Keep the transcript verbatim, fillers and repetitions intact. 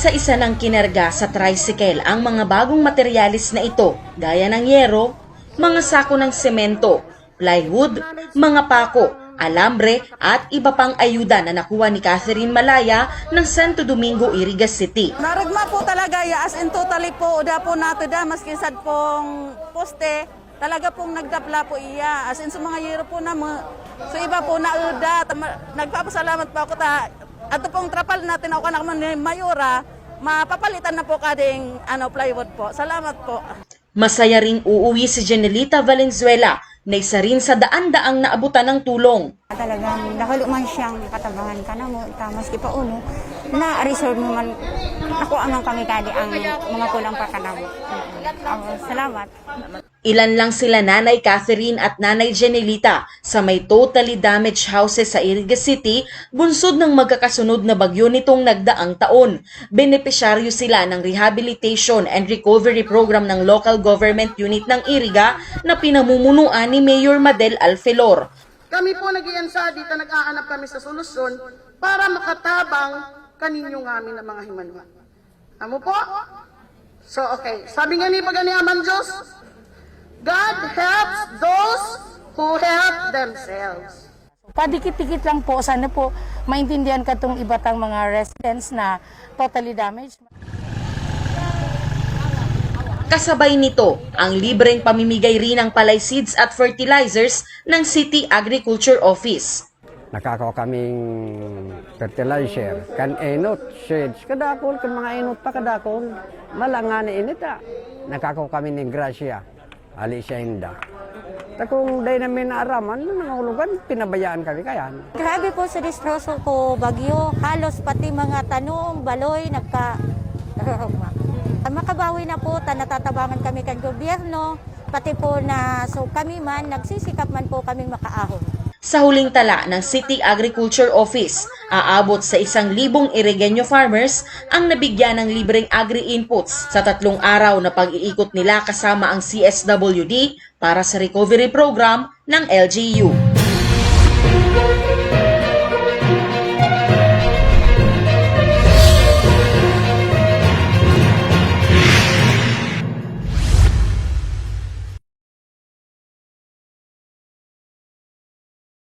Sa isa nang kinarga sa tricycle ang mga bagong materyales na ito, gaya ng yero, mga sako ng semento, plywood, mga pako, alambre, at iba pang ayuda na nakuha ni Catherine Malaya ng Santo Domingo, Iriga City. Naragma po talaga ya, as in totally po, uda po nato da, maski sad pong poste, talaga pong nagdapla po iya. As in, sa mga yero po na mo, sa iba po, nauda. Tama, nagpapasalamat po ako ta, ato pong trapal natin ako anak mo ni Mayora, mapapalitan na po kading ano, plywood po. Salamat po. Masaya ring uuwi si Jenelita Valenzuela na isa rin sa daan-daang naabutan ng tulong. Talagang dahil man siyang katabangan ka na mo, tapos di pa uno, na-resolve mo man, nakuha man kami kadi ang mga kulang pa ka na mo. Oo, salamat. Ilan lang sila Nanay Catherine at Nanay Jenelita sa may totally damaged houses sa Iriga City, bunsod ng magkakasunod na bagyo nitong nagdaang taon. Benepisyaryo sila ng Rehabilitation and Recovery Program ng Local Government Unit ng Iriga na pinamumunuan ni Mayor Madel Alfelor. Kami po nag-iansa dito, nag-aanap kami sa solusyon para makatabang kaninyo ngamin ng mga himanwa. Amo po? So, okay. Sabi nga ni Pagani Aman Diyos, "God helps those who help themselves." Padikit-dikit lang po, sana po maintindihan katong iba tang mga residents na totally damaged. Kasabay nito, ang libreng pamimigay rin ng palay seeds at fertilizers ng City Agriculture Office. Nakakao kaming fertilizer, kan enot, seeds, kadakol, kan mga enot pa kadakol. Malanga na inita. Nakakao kami ning grasya, ali siya inda. Ta kung dai namin naaraman, nangahulugan, pinabayaan kami kayan. Grabe po sa distroso ko, bagyo. Halos pati mga tanom, baloy, nagka-, makabawi na po, ta natatabangan kami kan gobyerno, pati po na, so kami man, nagsisikap man po kaming makaahon. Sa huling tala ng City Agriculture Office, aabot sa isang libong Irigeño farmers ang nabigyan ng libreng agri-inputs sa tatlong araw na pag-iikot nila kasama ang C S W D para sa recovery program ng L G U.